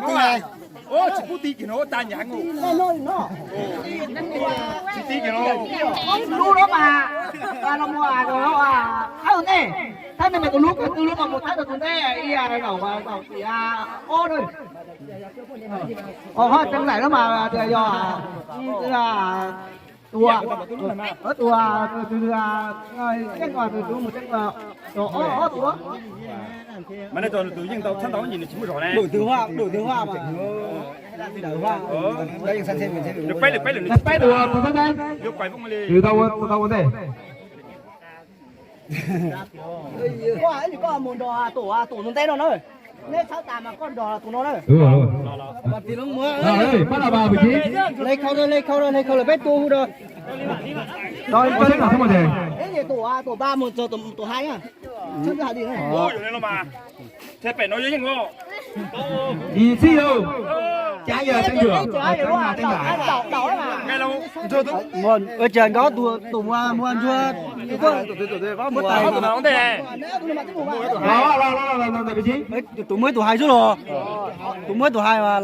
Tus twg? Ua tsis pub ti kiag no, ua tag nyam no. Tsis ti kiag no. Lub no mas, los mus, qhab ntej, thab nej mas tus lub ko, tus lub mas mus thab tus ntej, ib zaum zaum tias ob na. Ho tseem zaim no mas yog tua, tua, tus yeej tus mus tseeb, ob tus. Mas nej tus yeej tau txhab ntau ib ntsis nws tsis muaj zog ne. Đủ từ hoa, đủ từ hoa mà. Đủ hoa. Peb lwm, peb lwm, peb tus, tus tau ua ntej. Koj mus nrog tus, tus tus ntej no na. Neb txhawb tas mas koj nrog tus no na. Pab no mas mười chín. Hle khau rau, hle khau rau, hle khau lawm peb tua hu rau. Tus ba mus txog tus hai na. Thiab pem no yeej. Ib txhij lauj. Cab yog teeb ncuam, teeb ncuam. Ua cas nkawd tus mus, mus ntsuag, muab tais tus no ntej. Tus muaj ib tus hais xwb los. Tus muaj ib tus hais mas.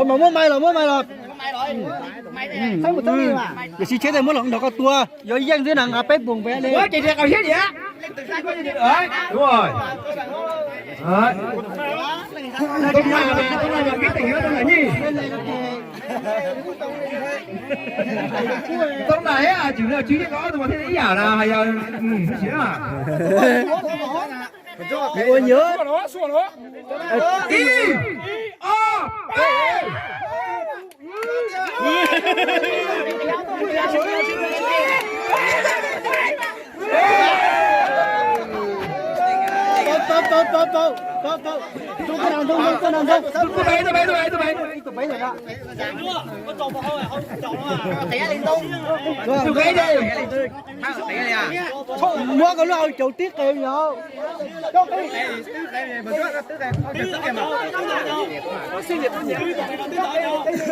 Mas muab mai los, muab mai los. Tiam sis cheb tej muab los nrog koj tua, yuav yeej xwb na, nqa peb pum pem li. Tau na, tswv no tswv yeej ob tug mas thiaj li ib yam na, yog ib siab. Ua nyiam. Ib, ob, peb. Tau, tau, tau, tau, tau, tau. Tus peb, tus peb, tus peb, tus peb. Tus peb, muab koj lub hau caum tib qe yom.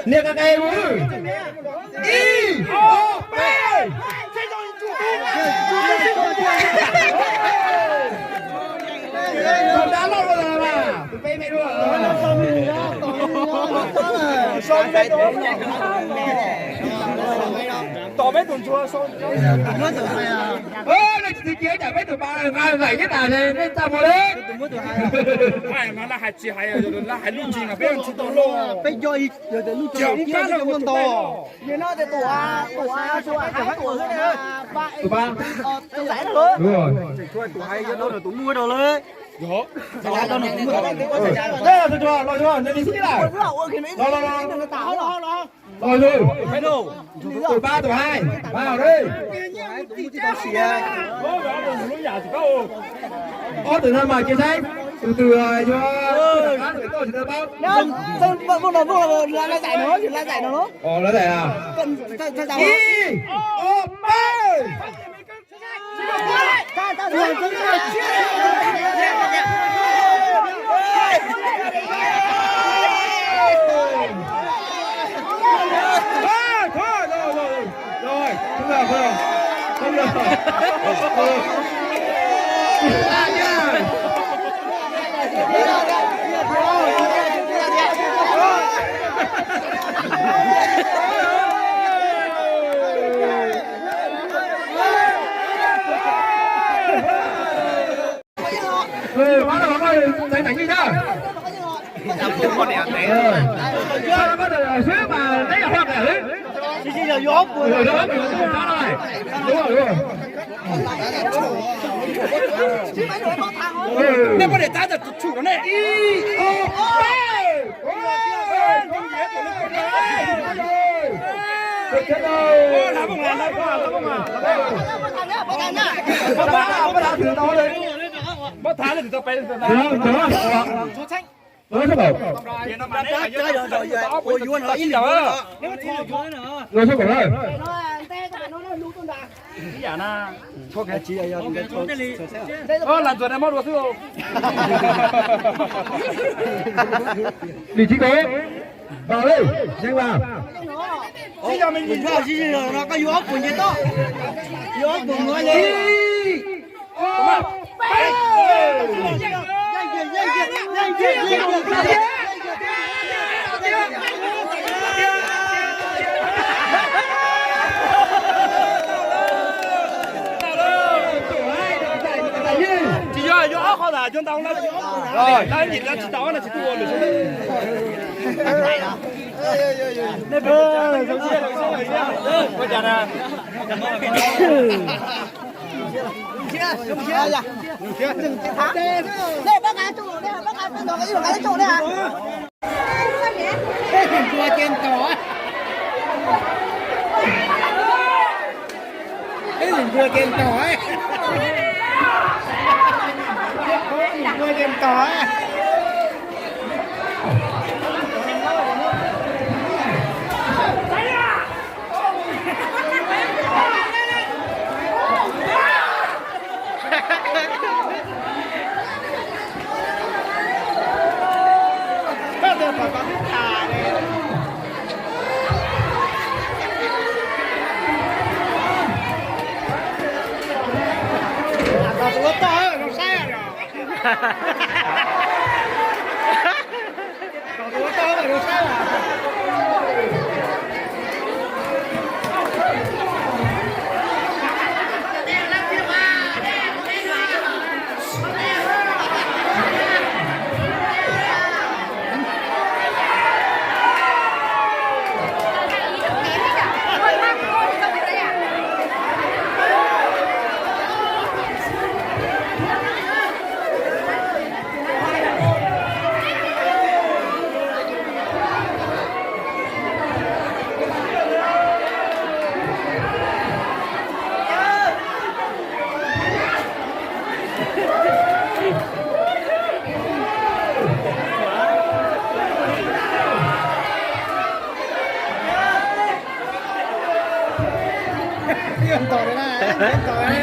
Nias qe qe mus. Ib, ob, peb. Tus dab loj dua mas, tus peb me dua. Tom peb tus ntsuag. Nej tsis txwv cia tsam peb tus pa nqa zaim thiab tas nej txaj muag li. Laj hais tsis hais, laj hais lub ntsis mas peb tsis tau loj. Peb coj ib yog tias lub tsis hais muaj ntau. Tus pa. Tus hais yog tus muaj rau lawm. Los, los, los, los, los, los. Tus pab tus hais, pab hais. Ob tug no mas cia saib, tus twg yuav pab tus tuaj tsis tau paub. Lawv zaim no, lawv zaim no. Ib, ob, peb. Nej poj niam tab tom tshum rau nej. Lam ntxuag ne mob dua xwb. Lim tsis kov. Vas lej, yeej vas. Koj yuav ob puas nce toj. Yuav ob puas nce. Tsis yog, yog ob qho ntawd, yog ntau na, yog ob qho ntawd, tsis tau na, tsis tuaj ua lwm xwb. Ib ntxhua ces ntog, ib ntxhua ces ntog, ib ntxhua ces ntog. Ntog li na, ntog li.